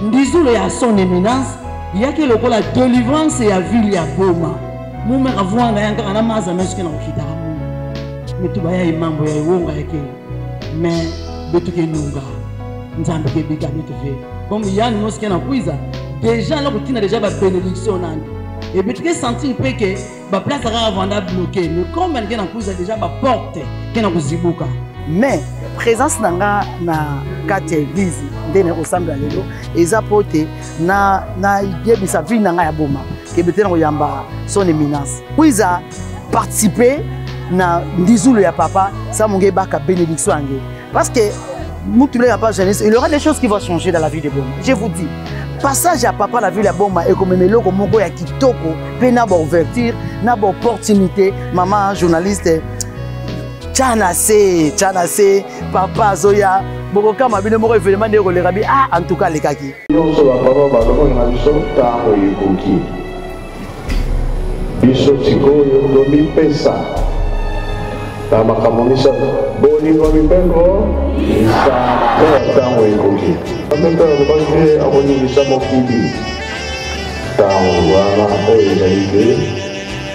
Ndizulu ya son eminence yaki lokola delivrance ya ville ya Boma. Mume kavuanga ya nkaka na maza mesuke na kofitaka mu. Metu baya imambo ya iwonga yake. Mais betu ke nunga. Nzambe ke bika betu ve. Comme yani mosuke na kuiza déjà na kotina déjà ba bénédiction nani. Et betu ke sentir pe ke ba place kaka vanda bloqué mais comme ke na kuiza déjà ba porte ke na kuzibuka. Mais présence na nga na kati ya église nde naye kosambela lelo eza mpo te nayebisa ville na ngai ya Boma kebe te na koyamba son éminence kuiza participer na ndizulu ya papa samunge ebaka bénédiction yange parce que mutu ya papa jeunesse, il y aura des choses qui vont changer dans la vie de Boma. Je vous dis, passage ya papa na ville ya Boma ekomema eloko moko ya kitoko mpe na ba ouverture na ba opportunité. Mama journaliste, tya se tya na se, papa azoya, bokokama bino moko événement nde ekoleka bi. Ah, en tout cas alekaki. Nyonso bapapa balobaki na biso, ntango ekoki, biso sikoyo tomipesa na makambo misato: bolingo, mibeko, misala. Ntango ekoki, mpe alobaki te akolingisa mokili. Ntango wana oyo ezali te,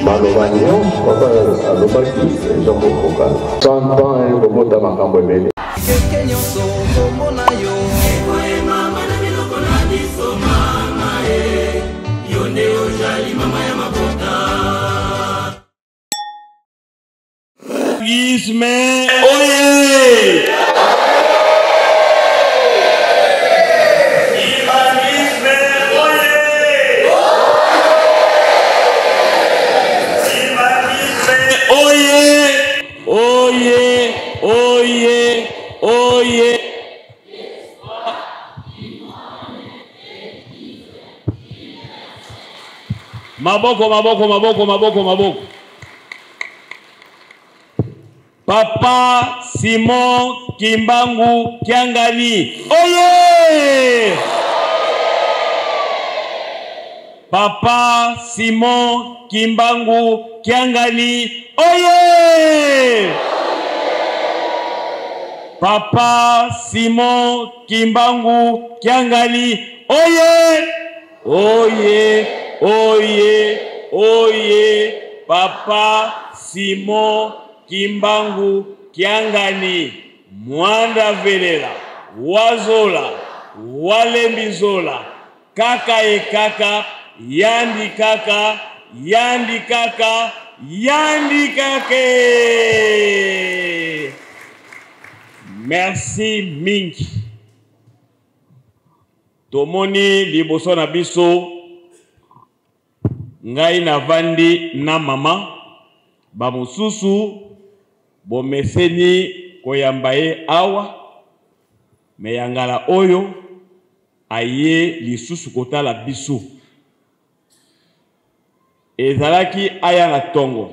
maloba nyonso papa alobaki eza kokokana. 100 ans ekobota makambo ebele. Keke nyonso kombo na yo ekoyemama na minoko na biso. Mama e, yo nde ozali mama ya mabota. Isme oye! Ibanisme oye! Ibanisme oye! Oye! Oye! Oye! Maboko, maboko, maboko, maboko, maboko. Papa Simon Kimbangu Kiangani, oye! Papa Simon Kimbangu Kiangani, oye! Papa Simon Kimbangu Kiangani, oye! Oye, oye, oye! Papa Simon Kimbangu Kiangani, Mwanda Velela, Wazola, Walembizola, kaka e kaka, yandi kaka, yandi kaka, yandi kake. Merci mingi. Tomoni liboso na biso, ngai navandi na mama, bamosusu bomeseni koyamba ye awa, me ya ngala oyo aye lisusu kotala biso. Ezalaki aya na tongo,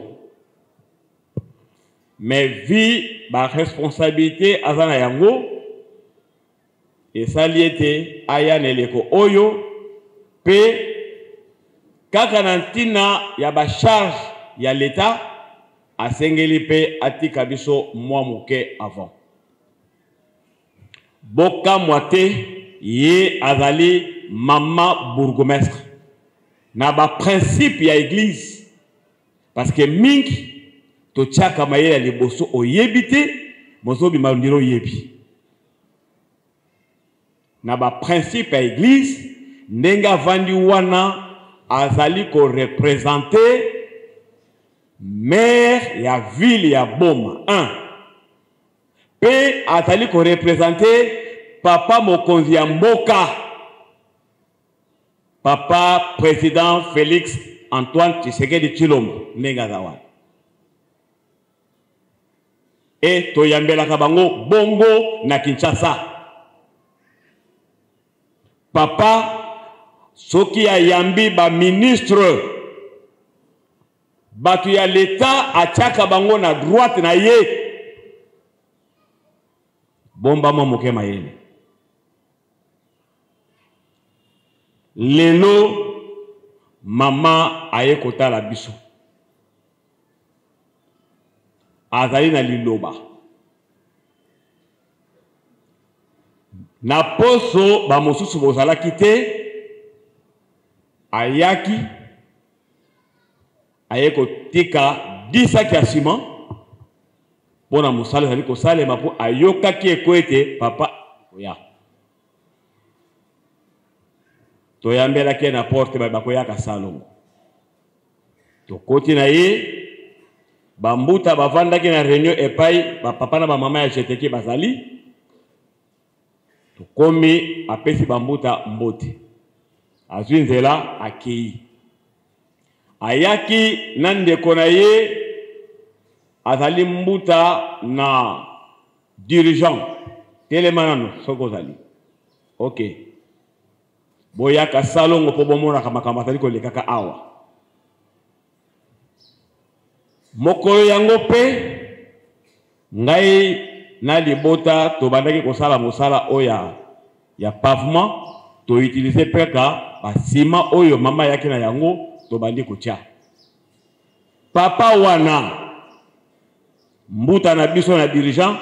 mais vi ba responsabilité aza na yango esali ete aya na eleko oyo, mpe kaka na ntina ya ba charge ya l'État asengeli mpe atika biso mwa moke avant. Bokamwa te, ye azali mama bourgmestre na ba principe ya église, parce que mingi totiaka mayele ya liboso, oyebi te mozobima ndiro oyebi na ba principe ya église. Ndenge avandi wana, azali koreprésenter maire ya ville ya Boma 1, mpe azali koreprésenter papa mokonzi ya mboka, papa président Félix Antoine Tshisekedi Tshilombo. Ndenge aza wana, e toyambelaka bango bongo na Kinshasa. Papa soki ayambi baministre, bato ya leta, atiaka bango na droite na ye. Bomba mwa moke mayele. Lelo mama aye kotala biso, azali na liloba. Na poso bamosusu bozalaki te, ayaki aye kotika 10 saki ya ciment mpo na mosala ezali kosalema mpo ayokaki eko ete papa koya. Toyambelaki ye na porte bakoyaka salongo. Tokoti na ye bambuta bavandaki na reunion epai bapapa na bamama ya GTK bazali. Tokomi, apesi bambuta mbote, azwi nzela akei. Ayaki na ndeko na ye azali mbuta na dirigeant. Telema nano soki ozali ok, boyaka salongo mpo bomonaka makambo azali kolekaka awa. Mokolo yango mpe ngai na libota tobandaki kosala mosala oyo ya, ya pavement, toutilize mpe kaka basima oyo mama ayaki na yango, tobandi kotya. Papa wana mbuta na biso na dirigeant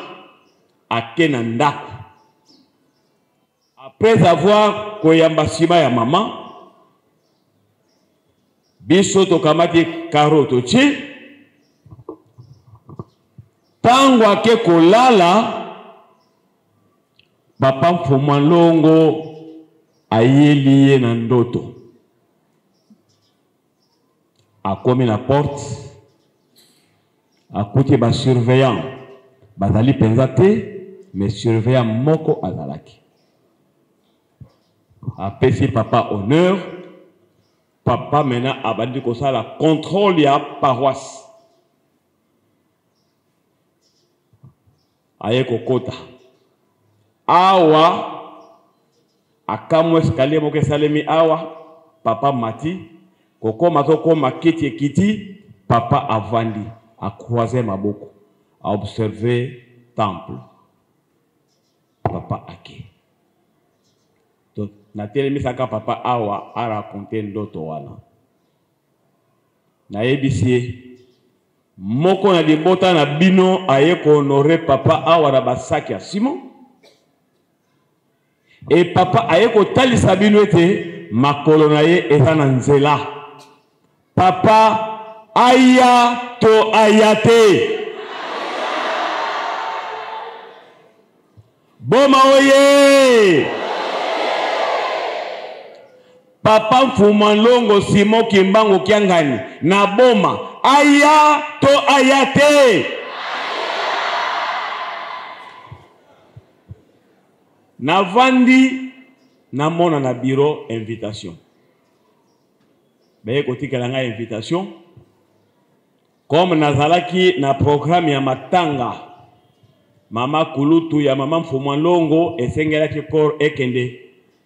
ake na ndako après avoir koyamba sima ya mama biso tokamati karo totie. Ntango ake kolala, papa Mfuma Longo ayeli ye na ndoto, akomi na porte, akuti ba surveillant bazali mpenza te, mais surveillant moko azalaki. Apesi papa honneur. Papa maintenant abandi kosala contrôle ya paroisse. Aye kokota awa, akamwa escalier moko esalemi awa. Papa mati kokoma, azokoma kiti ekiti, papa avandi, acroise maboko, aobserve temple. Papa ake. Donc natelemisaka papa awa araconte ndoto wana. Nayebisi ye moko na libota na bino aye kohonore papa awa na basaki ya simo, e papa aye kotalisa bino ete makolo na ye eza na nzela. Papa aya to aya te? Boma oye! Papa Mfuma Longo Simon Kimbangu Kiangani na Boma aya to aya te? Navandi namona na bureau invitation, baye kotikela ngai invitation. Comme nazalaki na programme ya matanga mama kulutu ya mama Mfumua Longo, esengelaki corps ekende,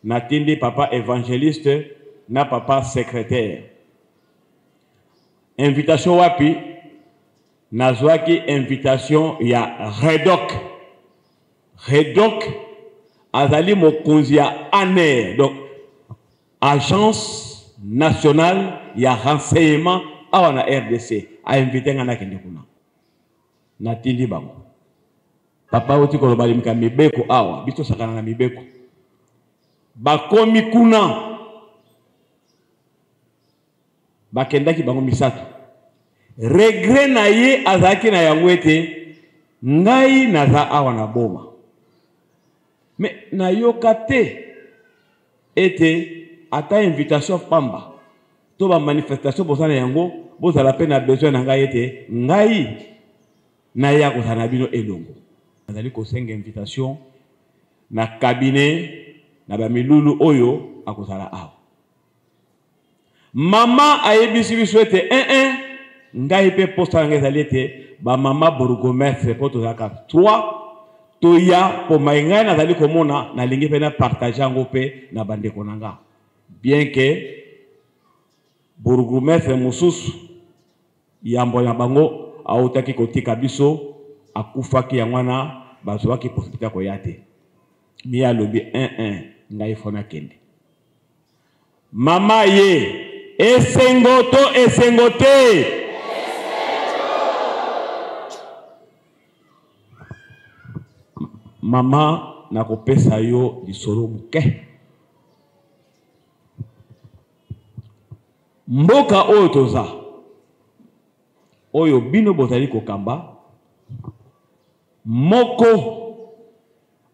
natindi papa evangeliste na papa secrétaire. Invitation wapi? Nazwaki invitation ya Redoc. Redoc azali mokonzi ya ANR, donc Agence nationale ya renseignement awa na RDC. A invité nga nakende kuna, natindi bango. Papa oti koloba limika mibeko awa, biso sakana na mibeko. Bakomi kuna, bakendaki bango misato. Regret na ye azalaki na yango ete ngai naza awa na Boma, mais nayoka te ete ata invitation pamba to ba manifestation boza na yango, bozala pe na besoin na ngai ete ngai naya kozala na bino elongo. Nazali kosenga invitation na cabinet na ba milulu oyo akozala awa. Mama ayebisi biso ete un un ngai pe posa na ngai ezali ete ba mama bourgmestre po tozalaka 3 toya, po mai ngai nazali komona nalingi pe na partage yango pe na bandeko na nga, bien que bourgmestre mosusu yambo na bango autaki kotika biso, akufaki, yango wana bazwaki possibilité ya koya te. Mi alobi un un ngai fo nakende. Mama ye esengo to esengo te? Mama Nakopesa yo lisolo moke. Mboka oyo toza, oyo bino bozali kokamba, moko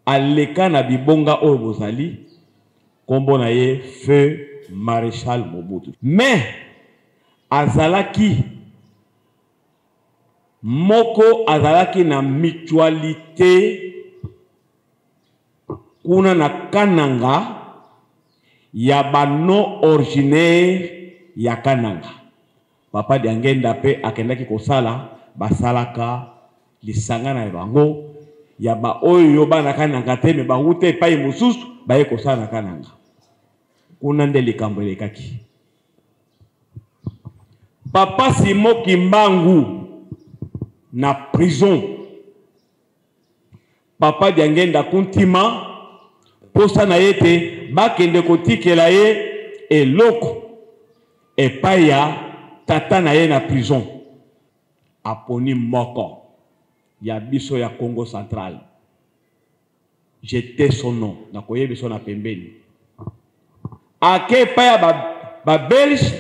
aleka na bibonga oyo bozali, kombo na ye feu Marechal Mobutu. Mais azalaki moko azalaki na mutualite kuna na Kananga ya ba non originaire ya Kananga. Papa Diangenda pe akendaki kosala, basalaka lisanga na bango ya ba oyo bana Kananga te mais bawuta epai mosusu baye kosala na Kananga. Kuna nde likambo elekaki. Papa Simon Kimbangu na prison. Papa Diangenda Kuntima posa na ye te bakende kotikela ye eloko epai ya tata na ye na prison. Aponi moko ya biso ya Congo central. Je tais son nom, nakoyebi so na pembeni. Ake epai ya ba Belge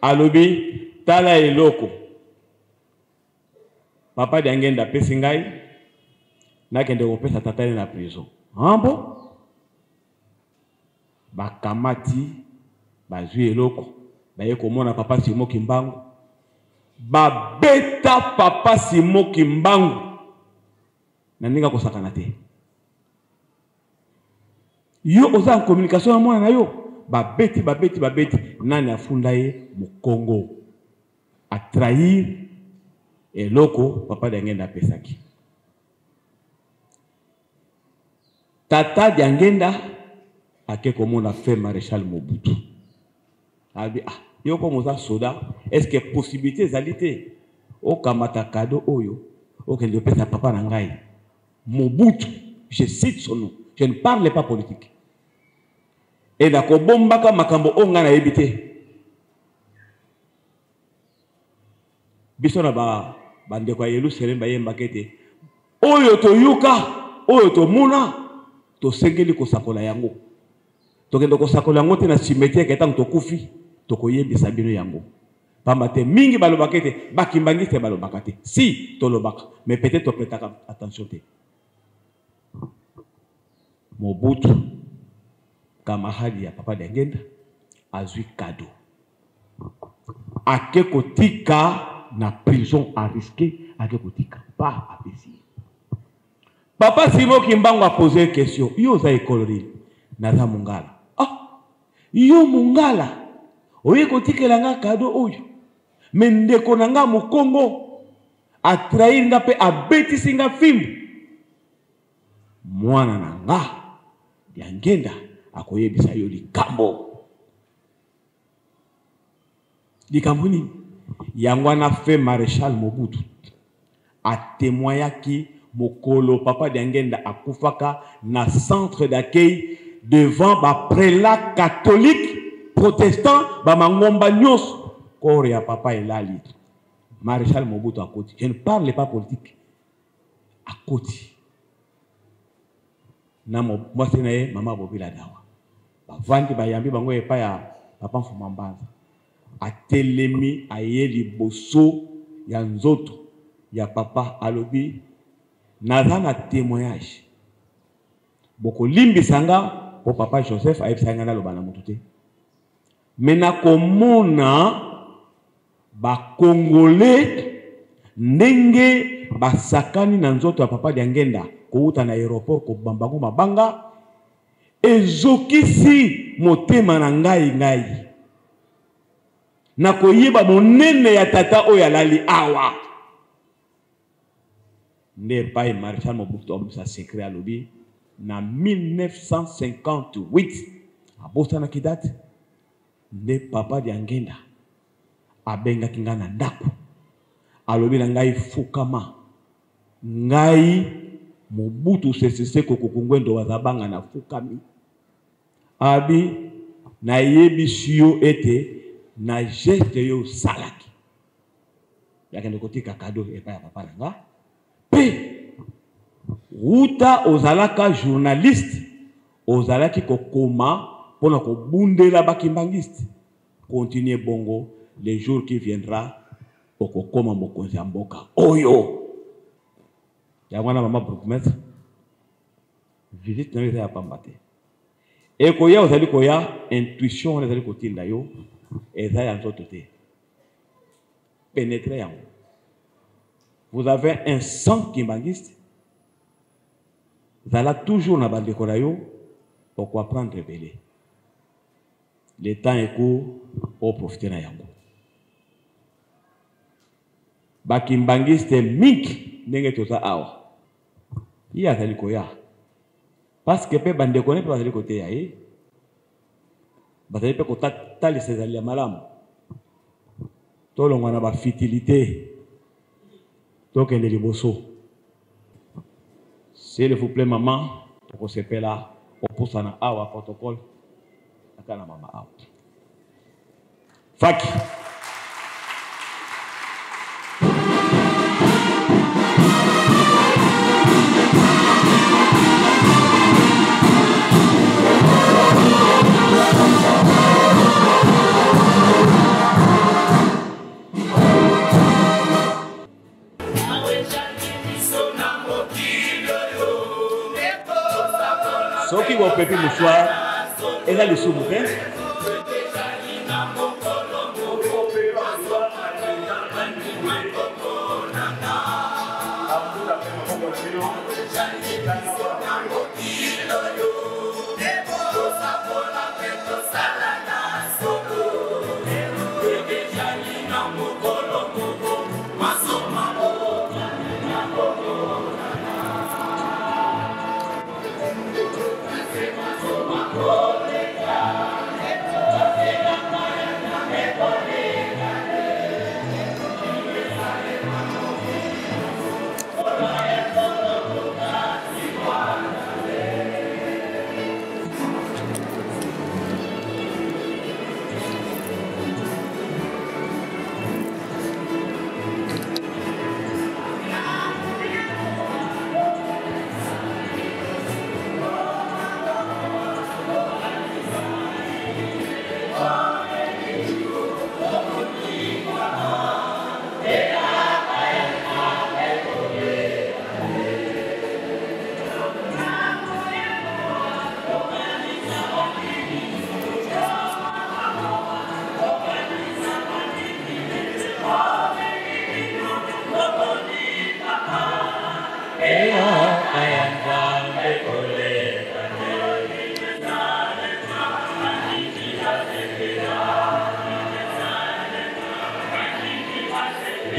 alobi tala eloko Papa Diangenda apesi ngai nakende kopesa tata ye na prison. Ah bon? Bakamati bazwi eloko baye komona Papa Simon Kimbangu, babeta Papa Simon Kimbangu na ndenge akosakana te. Yo oza en communication na mwana na yo, babeti babeti babeti, nani afunda ye? Mokongo a trahir eloko Papa Diangenda apesaki. Tata Diangenda ake komona feu Maréchal Mobutu. Abi ah yo comme oza soda, est-ce que possibilité ezali te okamata cadeau oyo okende opesa papa na ngai Mobutu, je cite son nom, je ne parle pas politique. Et nakobombaka makambo oyo ngai nayebi te. Biso na ba bandeko ya Yelusalemi bayembaka ete oyo toyoka, oyo tomona, tosengeli kosakola yango. Tokende kosakola yango te na cimetière ntango tokufi, tokoyebisa bino yango. Pamba te mingi balobaka ete ba kimbanguiste balobaka te. Si tolobaka, mais peut-être topretaka attention te. Mobutu camarade ya papa Diangenda azwi cadeau. Ake kotika na prison a risque ake kotika pa apesi ye. Papa Simon Kimbangu a pose question, yo oza ekolo nini? Naza Mongala. Ah, yo Mongala oye kotikela nga cadeau oyo, mais ndeko na nga Mokongo a trahir nga pe abetisi nga fimbu. Mwana na nga Diangenda akoyebisa yo likambo. Likambo nini? Yango wana feu Marechal Mobutu a temoignaki mokolo Papa Diangenda akufaka na centre d'accueil devant ba prelats catholiques, protestants, ba mangomba nyonso. Corps ya papa elali. Marechal Mobutu akoti. Je ne parle pas politique. Akoti. Na mwasi na ye mama Bobila Dawa. Bavandi bayambi bango epai ya papa Mfuma Mbanza. Atelemi aye liboso ya nzoto ya papa alobi naza na témoignage. Bokolimbisa nga po papa Joseph ayebisaki nga naloba na mutu te. Mais nakomona ba Congolais ndenge basakani na nzoto ya papa Diangenda kowuta na aeroport kobamba yango mabanga ezokisi motema na ngai ngai nakoyeba monene ya tata oyo alali awa. Nde epai Marechal Mobutu abimisa secret alobi na 1958 abosanaki date nde papa Diangenda abengaki ngai na ndako alobi na ngai fukama ngai Mobutu Sese Seko Kuku Ngwendo wa Zabanga na fukami abi nayebisi yo ete na geste yo osalaki yakende kotika cadeau epai ya papa na nga mpe Wuta ozalaka journaliste, ozalaki kokoma pona kobundela ba kimbanguiste. Continuer bongo, le jour qui viendra okokoma mokonzi ya mboka oyo. Yango wana mama bourgmestre, visite na yo eza ya pamba te. Ekoya ozali koya, intuition wana ezali kotinda yo, eza ya nzoto te. Penetre yango. Vous avez un sang kimbanguiste, zala toujours na bandeko na yo, oko apprendre ebele. Le temps est court, o profiter na yango. Ba kimbanguiste mingi ndenge toza awa. Ye azali koya. Parce que pe bandeko ne pe bazali koteya ye. Bazali pe kotalisa ezali ya malamu. Tolongwa na ba futilité. Tokende liboso. S'il vous plaît maman, tokosepela opusana awa protocole ata na mama awa. Faki. Soki bopepi mouchoir eza lisumu te.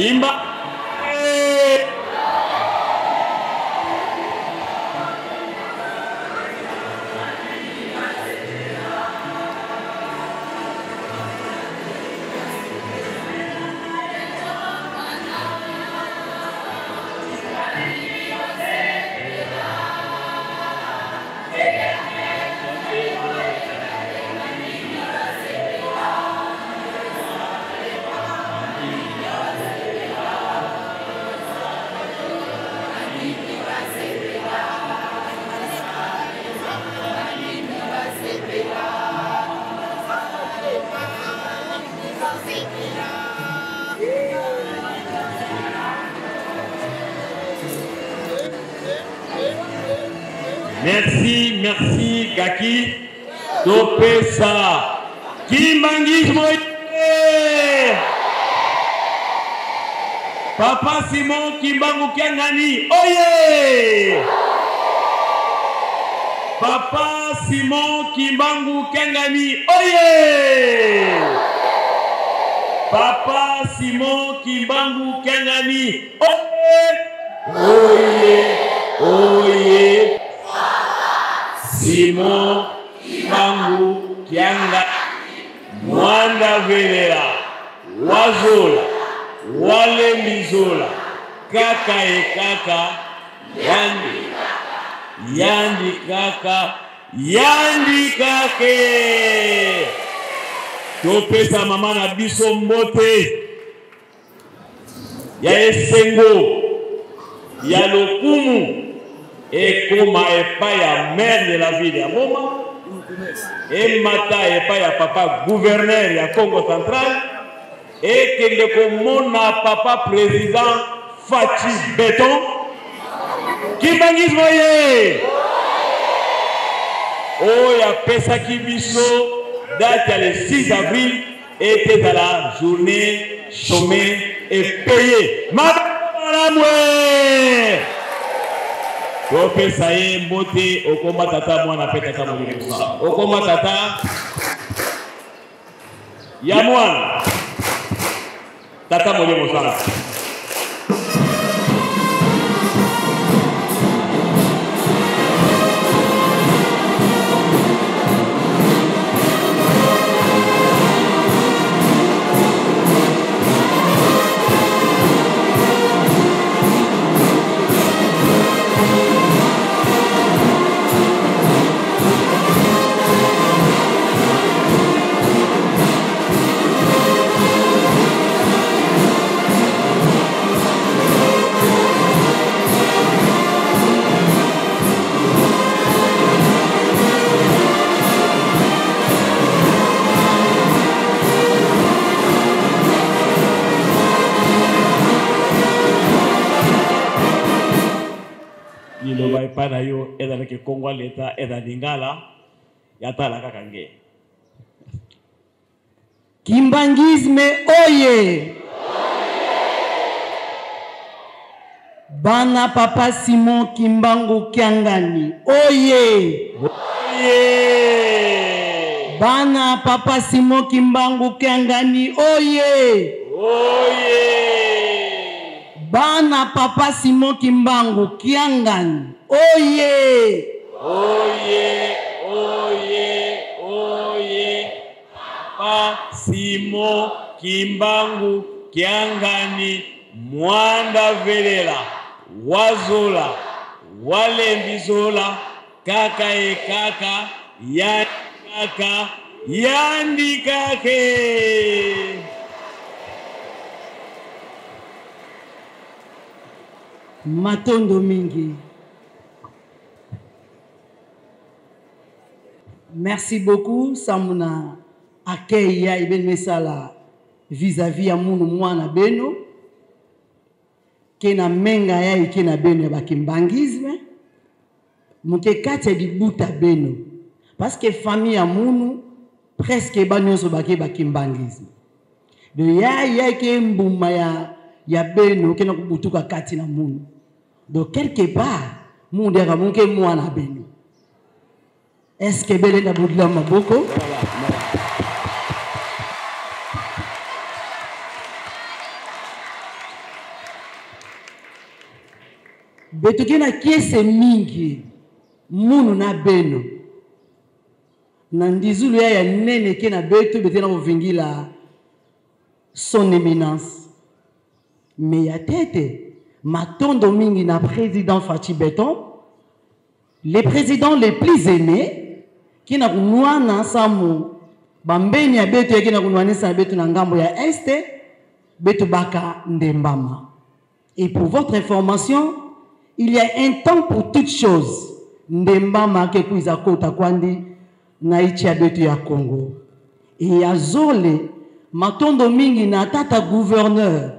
Imba. Merci, merci Gaki. Topesa Kimbanguisme oye! Papa Simon Kimbangu Kiangani oye! Papa Simon Kimbangu Kiangani oye! Papa Simon Kimbangu Kiangani oye! Oye! Oye! Simon Kimbangu Kiangani Mwanda Velela Wazola Walembizola Kaka e kaka Yandi Yandi kaka Yandi kake. Topesa mama na biso mbote ya esengo ya lokumu. Ekoma epai ya maire de la ville ya Boma, emata epai ya papa gouverneur ya Congo central, ekende komona papa président Fatshi Beton. Kimbanguisme ye oyo apesaki biso date ya le 6 avril ete ezala journée chômée et payée. Malamu topesa ye mbote. Okoma tata mwana mpe tata molimo santu, okoma tata ya mwana, tata molimo santu. Liloba epai na yo ezalaki kongo leta eza lingala yatala kaka nge. Kimbanguisme oye! Bana papa Simon Kimbangu Kiangani oye! Oye! Bana papa Simon Kimbangu Kiangani oye! Oye! Bana papa Simon Kimbangu Kiangani oye! Oye! Oye! Oye! Papa Simon Kimbangu Kiangani Mwanda Velela Wazola Walembizola kaka e kaka ya kaka yandi kake. Matondo mingi. Merci beaucoup samuna accueil ya ibeni mesala vis-à-vis ya munu mwana beno ke na menga ya ike na beno ya bakimbanguisme moke kati ya libuta beno parce que famille ya munu presque ba nyonso bake bakimbanguisme de ya ya ke mbuma ya ya beno ke na kubutuka kati na munu. Donc quelque part mundu yaka muke mwana beno. Est-ce que bele na budila maboko? Betuki na kiese mingi munu na beno na ndizulu ya ya nene ke na betu bete na kovingila son éminence. Mais ya tete matondo mingi na président Fatshi Beton, le président le plus aimé, ki na kunwana samu bambeni ya betu yaki na kunwanisa betu na ngambo ya este betu baka ndembama. Et pour votre information, il y a un temps pour toutes choses. Ndembama ke kuiza kota kwandi na ichi ya betu ya Congo. Et ya zole matondo mingi na tata gouverneur.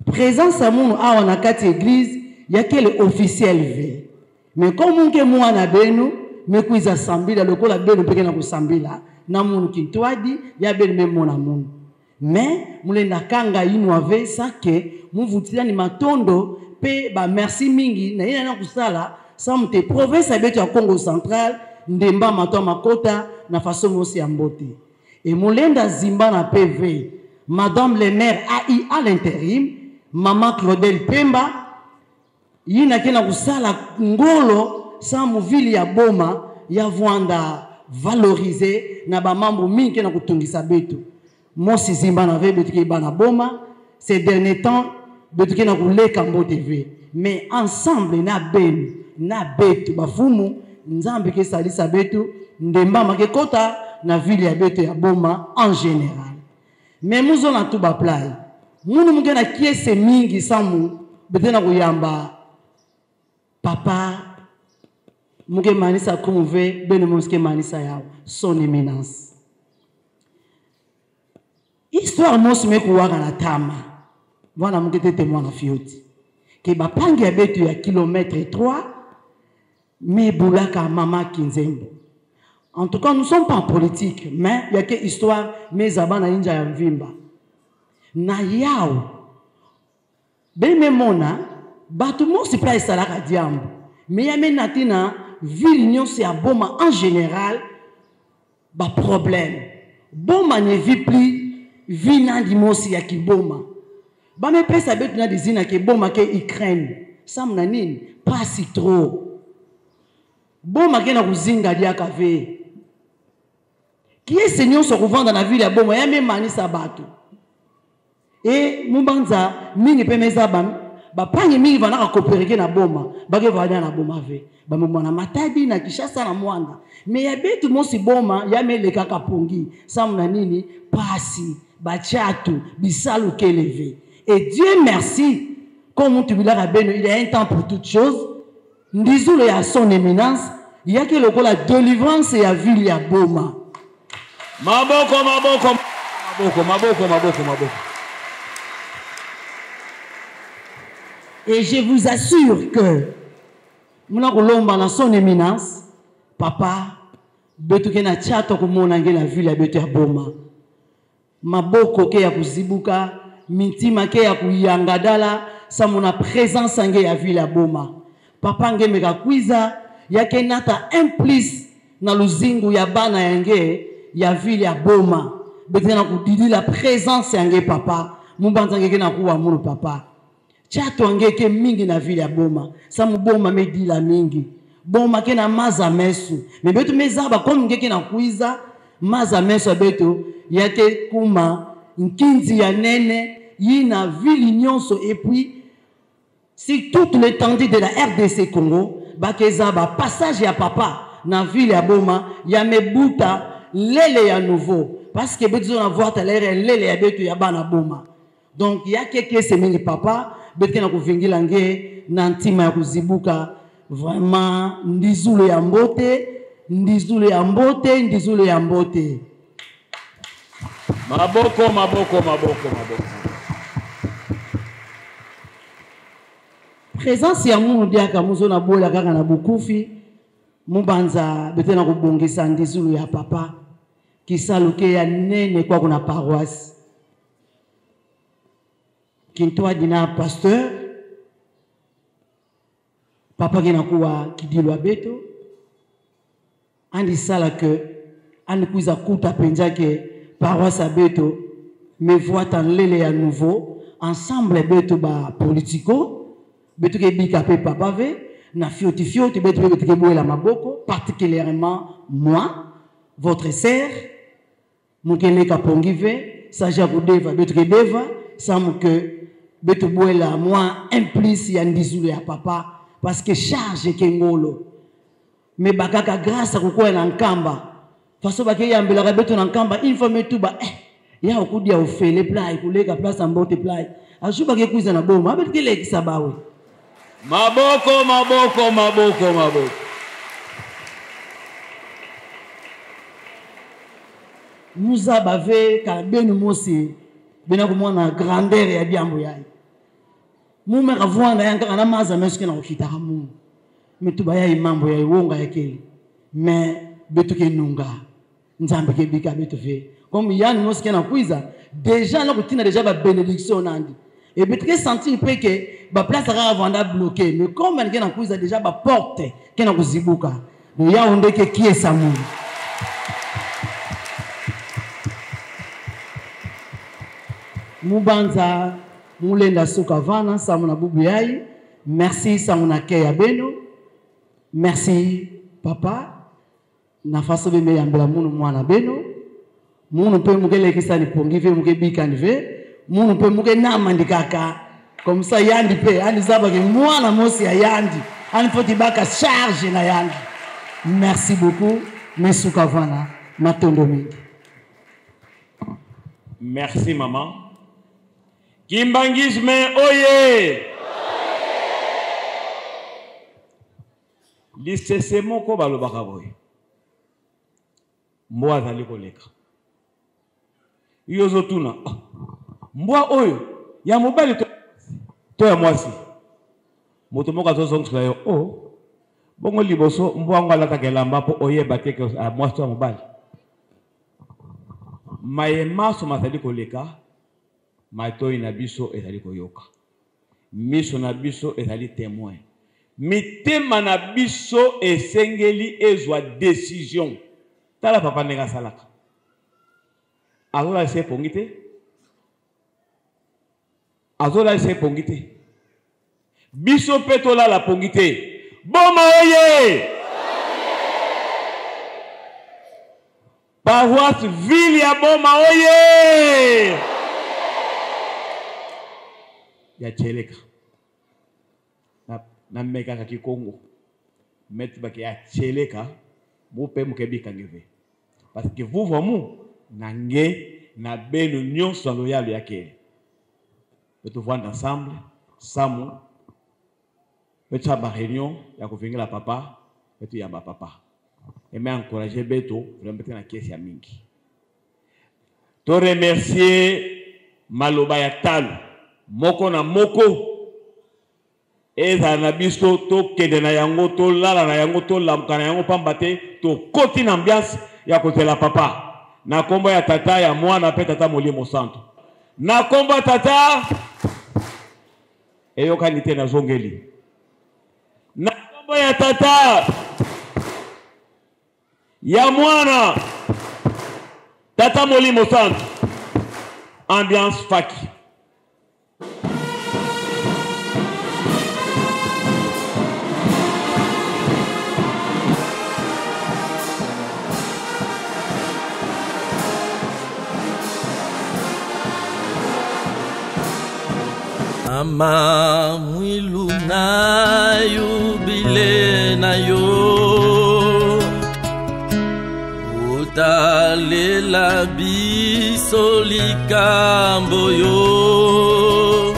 Présence ya munu awa na kati église ya quel officiel ve. Mais comme munke mwana benu me kuiza sambila lokola benu peke na kusambila na munu kintwadi ya benu me mona munu. Mais mulenda kanga inu ave sa ke muvutila ni matondo pe ba merci mingi na ina na kusala sa mute province ya betu ya Congo central ndemba mato makota na façon mosi ya mbote. Et mulenda zimba na PV Madame le maire AI à l'intérim Maman Claudel Pemba yina ke na kusala ngolo sa muvili ya Boma ya Vwanda valoriser na ba mambo mingi na kutungisa betu. Mosi zimba na ve betu ke bana Boma ces derniers temps betu ke na kuleka mbote ve. Mais ensemble na benu na betu bafumu nzambe ke salisa betu ndemba make kota na ville ya betu ya Boma en général. Mais muzo na tuba play munu muke na kiese mingi samu bete na kuyamba. Papa muke manisa kumve beno moske manisa yao son éminence. Histoire mosi mekuwaka na tama mwana muke tete mwana fioti ke bapangi ya betu ya kilomètre 3 mebulaka mama Kinzembo. En tout cas, nous sommes pas en politique, mais il y a que histoire mezaba na inja ya mvimba. Na yao beme mona bato mosi mpe esalaka diambo me ya me na ntina ville nyonso ya Boma en général ba problème. Boma ne vit plus vie nandi mosi ya kiboma. Bamepesa betu na dizina ke Boma ke Ukraine sam na nini pasi trop. Boma ke na kuzinga diaka ve kiese nyonso kovanda na ville ya Boma ya memanisa bato e mubanza mingi mpe meza bapangi mingi vanaka kopereke na Boma bake vanda na Boma ve bamema na Matadi na Kinshasa na Mwanda me ya betu mosi Boma ya melekaka pongi samu na nini pasi bachatu bisalu keleve. Et Dieu merci, comme tu bilaka beno, il y a un temps pour toutes choses. Ndizulo ya son éminence yake lokola délivrance ya ville ya Boma. Maboko, maboko, maboko, maboko, maboko, maboko. Et je vous assure que muna kolomba na son éminence papa betu ke na tchato komona nge na ville ya betu ya Boma. Maboko ke ya kuzibuka, mitima ke ya kuyangadala, sa mona présence nge ya ville ya Boma. Papa nge meka kwiza yake nata un plus na luzingu ya bana yange ya ville ya Boma. Betu na kudidi la présence yange papa, mumbanza nge ke na kuwa munu papa. Tchato nge ke mingi na ville ya Boma, sa mu Boma medila mingi. Boma ke na maza mesu. Me betu mezaba comme nge ke na kwiza maza mesu betu yake kuma nkinzi ya nene yina ville nyonso. Et puis si toute l'étendue de la RDC Congo bakeza ba passage ya papa na ville ya Boma ya mebuta lele ya nouveau parce que betu na voir talere lele ya betu ya bana Boma. Donc ya keke semingi papa betu na kuvingila nge na ntima ya kuzibuka vraiment ndizulu ya mbote, ndizulu ya mbote, ndizulu ya mbote. Maboko, maboko, maboko, maboko. Présence ya munu diaka muzo na bola kaka na bukufi mubanza bete na kubongisa ndizulu ya papa kisaluke ya nene kwa kuna paroisse kintwa dina pasteur papa kina kuwa kidilwa beto andi sala ke andi kuiza kuta penza ke paroisse ya beto me voit en lele ya nouveau ensemble beto ba politico beto ke bika pe papa ve na fioti fioti beto pe beto ke boela maboko particulièrement moi votre sœur mukele kapongi ve saja kudeva beto ke deva samu ke beto boela moi un plus ya ndizulu ya papa parce que charge ke ngolo me bakaka grâce kokoya na nkamba faso bake yambelaka beto na nkamba une fois metuba ya okudia ofele play kuleka place mbote play azu bake kuiza na boma abet kelekisa bawe. Maboko, maboko, maboko, maboko. Muza bave ka benu mosi bena kumona grandeur ya diambo yayi. Mume kavwanda yanka na maza mesuke na kukitaka mu. Metuba yayi mambo yayi wonga yakeli. Mais betu ke nunga nzambe ke bika betu ve. Comme yann mosi ke na kuiza déjà na kutina déjà ba bénédiction nandi. Et betu ke sentir pe ke ba place aka vanda bloqué mais comme ke na kuiza déjà ba porte ke na kuzibuka. Donc ya onde ke kiesa mu. Mubanza mulenda suka vana samu na bubu yayi. Merci samu na ke ya beno. Merci papa. Na faso be me yambela munu mwana beno. Munu pe mukele kisani pongi ve muke bika ni ve. Munu pe muke nama ndikaka. Comme ça yandi pe andi zaba ke mwana mosi ya yandi. Andi foti baka charge na yandi. Merci beaucoup mesuka vana matondo mingi. Merci maman. Kimbanguisme oye. Lisese moko balobaka boye, mbwa azali koleka, yo ozotuna, oh, mbwa oyo ya mobali to ya mwasi? Moto moko azozongisela yo, oh, bongo liboso mbwa yango alataka elamba mpo oyeba te ke mwasi to ya mobali. Maye manso mazali koleka, matoi na biso ezali koyoka, miso na biso ezali temoin, mitema na biso esengeli ezwa decision. Tala papa ndenge asalaka, azolalisa epongi te, azolalisa epongi te. Biso mpe tolala pongi te. Boma oye! Paroisse ville ya Boma oye! Ya Tcheleka. Na mekaka kikongo. Meti bake ya Tcheleka mupe muke bikangeve. Parce que vous vamu na nge na benu nyonso ya loyalo ya kele. Pe tovanda ensemble samu pe tosala ba reunion ya kovengela papa pe toyamba papa eme encourager beto vraiment te na kesi ya mingi. To remercier maloba ya talo moko na moko ezala na biso, tokende na yango, tolala na yango, tolamuka na yango, pamba te tokoti na ambiance ya kozela papa. Na kombo ya Tata, ya Mwana pe Tata Molimo Santo. Na kombo ya Tata, eyokani te, nazongeli. Na kombo ya Tata, ya Mwana, Tata Molimo Santo. Ambiance faki. Mama mwilu na yubile na yo, otalela biso likambo yo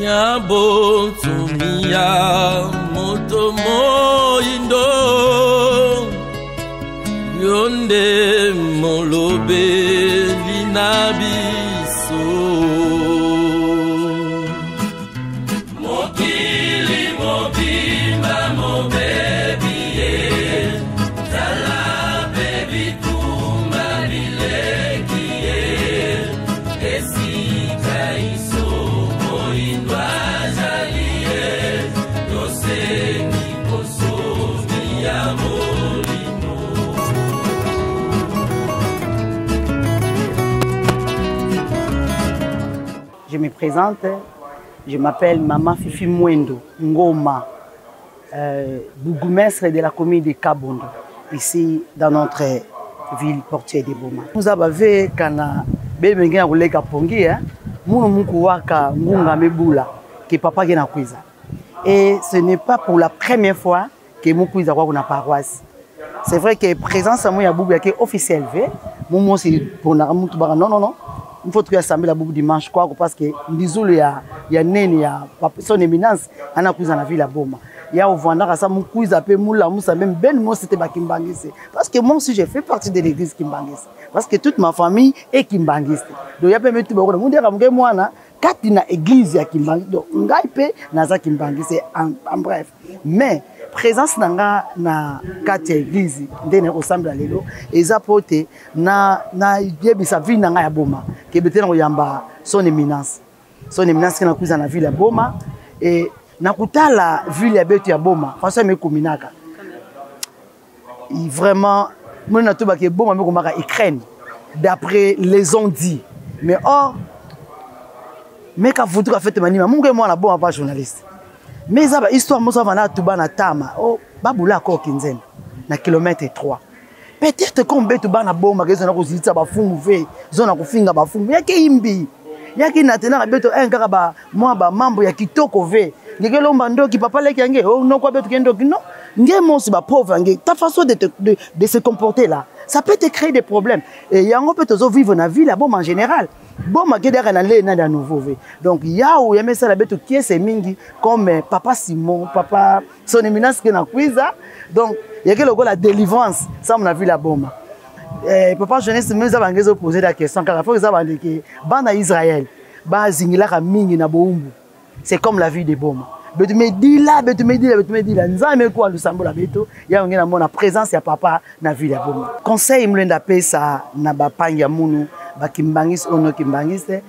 ya bonsomi ya moto moyindo, yo nde molobeli na biso. Mokili mobimba mobebi ye, tala pe bitumba bileki ye, esika iso moyindo azali ye, tosengi bonsomi ya molimo. Je me présente, je m'appelle Maman Fifi Mwendo Ngoma, bourgmestre de la commune de Kabondo, ici dans notre ville portuaire de Boma. Nous avons vu kana bebe ngena koleka pongi, hein, munu muku waka ngunga mebula ke papa ke na kwiza. Et ce n'est pas pour la première fois que mukwiza kwa kuna paroisse. C'est vrai que présence ya bubu yake officiel v, mumo si pona mutu baka non non non. Il faut que assemblée la bubu dimanche quoi, parce que ndizulu ya nene ya son éminence ana kwiza na ville ya Boma. Ya ovanda kasa mukwiza pe mula musa même ben moi c'était ba kimbangiste. Parce que moi aussi je fais partie de l'église kimbangiste. Parce que toute ma famille est kimbangiste. Donc ya pe metu ba ko mundeka muke mwana kati na église ya kimbangiste. Donc ngai pe naza kimbangiste en bref. Mais présence na nga na kati ya église nde na kosambela lelo eza po te na yebisa ville na nga ya Boma ke bete na koyamba son éminence. Son éminence ke na kuza na ville ya Boma et na kutala ville ya betu ya Boma façon mekominaka. Vraiment mona to ba ke Boma mekomaka Ukraine d'après les ont dit. Mais or meka vutuka fête manima mungu mwana Boma pas journaliste. Mais ça ba histoire moso vana tuba na tama oh babula ko kinzembe na kilomètre 3. Peut-être qu'on betu bana Boma ke zona kozilitsa ba fungu ve zona kofinga ba fungu yake imbi yake na tena beto un kaka ba moi ba mambo ya kitoko ve ngeke lomba ndoki papa leki yange oh no kwa betu ke ndoki non nge monsi ba pauvre nge ta façon de se comporter là ça peut te créer des problèmes et yango peut tozo vivre na ville ya Boma en général. Boma ke diaka na le na ya nouveau ve. Donc yawu ya mesala beto kiese mingi comme eh, papa Simon, papa son éminence ke na kwiza. Donc yake lokola délivrance ça mon avis la boma. Eh, papa jeunesse mais za bangezo poser la question kaka faut za bandeke bana Israël bazingilaka mingi na boumbu. C'est comme la vie de Boma. Betu medila, betu medila, betu medila. Nzambe kwa lusambo la beto. Ya ngena mona présence ya papa na ville ya Boma. Conseil mlenda pesa na bapangi ya munu, ba kimbangiste ono kimbangiste.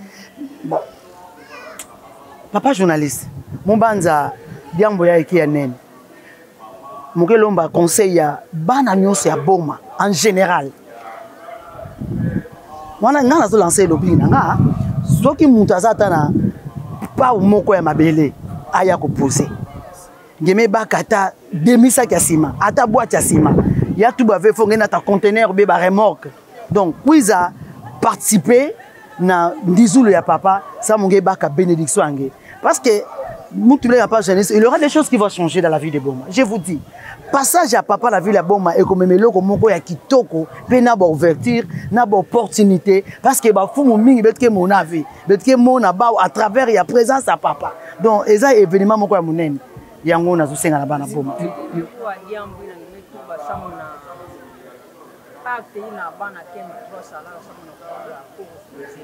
Bon. Papa journaliste, mumbanza diambo ya eki ya nene. Moke lomba conseil ya bana nyonso ya Boma en général. Wana nga nazo lancer lobbying na nga soki mutu aza ata na pau moko ya mabele aya kopose ngeme baka ata demi sac ya nsima ata boîte ya nsima ya tuba ve fo ngene ata conteneur be ba remorque donc kuiza participer na ndizulu ya papa sa monge baka bénédiction yange parce que mutu ya papa jeunesse il y aura des choses qui vont changer dans la vie de Boma je vous dis passage ya papa na ville ya Boma ekomema eloko moko ya kitoko mpe na ba ouverture na ba opportunité parce que bafumu mingi betike mona vie betike mona bao à travers ya présence ya papa donc eza événement moko ya monene yango nazosenga na bana Boma.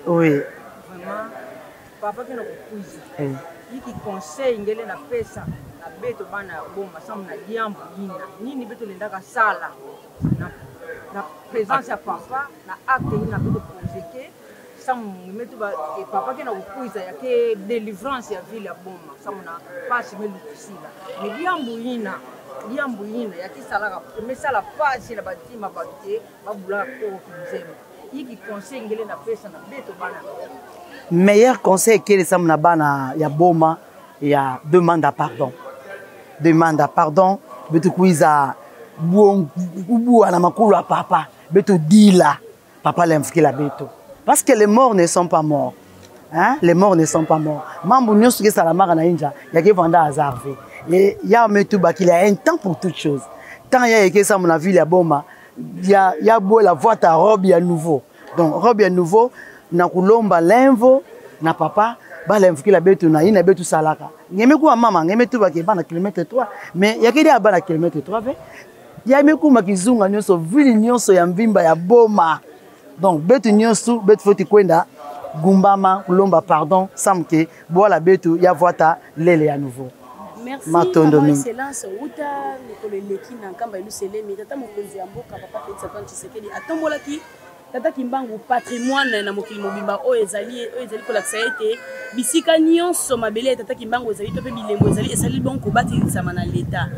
Oui. Vraiment, papa kena kokuiza eh. Yiki conseil ngele na pesa na beto bana ya boma samu na diambu yina nini beto lendaka sala na, na présence ya papa na acte yina beto pose ke samu metu ba e papa kena kokuiza ya ke délivrance ya ville ya boma samu na pasi melukisila me diambu yina diambu yina ya kisalaka mesala pasi na batima bato te babulaka koko kinzembo yiki conseil ngele na pesa na beto bana meilleur conseil ekelesama na bana ya boma ya demande à pardon demande à pardon beto kuiza kubua na makulu ya papa beto dila papa lemfukila beto parce que les morts ne sont pas morts hein? Les morts ne sont pas morts mambo nyonso kesalamaka na inja yake vanda hasard ve et ya metu bakili ya un temps pour toute chose temps ya ekesama na ville ya boma ya, ya bwela vwata robe ya nouveau donc robe ya nouveau na kulomba lemvo na papa balemvukila betu na ye na betu salaka ngeme kuwa mama ngeme tubaki bana kilomètre 3 mais yakeli ya bana kilomètre 3 ve ya mekuma kizunga nyonso ville nyonso ya mvimba ya boma donc betu nyonso betu foti kwenda gumbama kulomba pardon samke bwala betu ya vwata lele ya nouveau. Merci, Matondo Maman mingi. Excellence uta mikolo eleki na nkamba eluselemi tata mokonzi ya mboka papa Félix Antoine Tshisekedi atombolaki tata Kimbangu patrimoine na mokili mobimba oyo ezali oyo ezali kolakisa ete bisika nyonso mabele ya tata Kimbangu ezali to mpe bilembo ezali esali bongo kobatilisama na leta.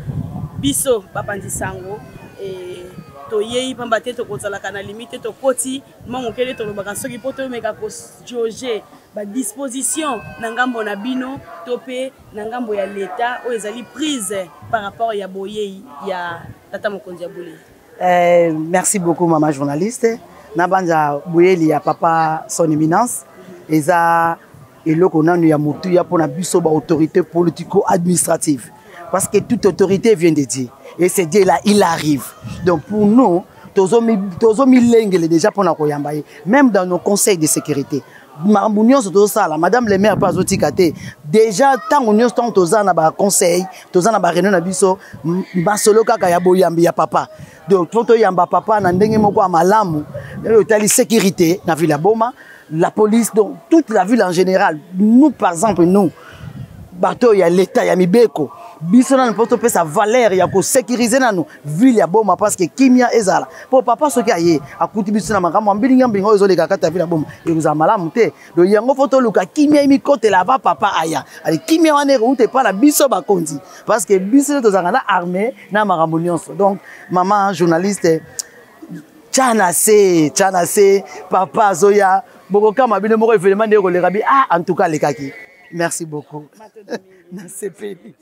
Biso bapanzi sango e, toyei pamba te tokozalaka na limite tokoti mwa moke nde tolobaka soki mpo tomeka kojauge ba disposition na ngambo na bino to mpe na ngambo ya leta oyo ezali prise par rapport ya boyei ya tata mokonzi ya bule. Eh, merci beaucoup mama journaliste na banza boyeli ya papa son éminence eza eloko nanu ya motuya mpona biso ba autorité politico-administrative parce que toute autorité vient de Dieu et c'est Dieu là il arrive donc pour nous tozomilengele déjà mpona koyamba ye même dans nos conseils de sécurité makambo nyonso tozosala madame le maire mpe azotika te déjà ntango nyonso ntango toza na baconseil toza na bareunion na biso masolo kaka ya boyambi ya papa donc fo toyamba papa na ndenge moko ya malamu oyo etali sécurité na ville ya boma la police donc toute la ville en général nous par exemple nous bato oyo ya leta ya mibeko biso nanu mpo topesa valeur ya kosécurise nanu ville ya boma parce que kimia ezala mpo papa soki aye akuti biso na makambo ya mbilinga mbilinga oyo ezoleka kati ya ville ya boma ekozala malamu te donc yango fo toluka kimia emikotela ava papa aya ale kimia wana ekouta epai na biso bakonzi parce que biso nde tozalaka na armée na makambo nyonso donc mama journaliste tya na se tya na se papa azoya bokokama bino moko evenement nde ekoleka bi ah en tout cas alekaki. Merci beaucoup. Nasepeli.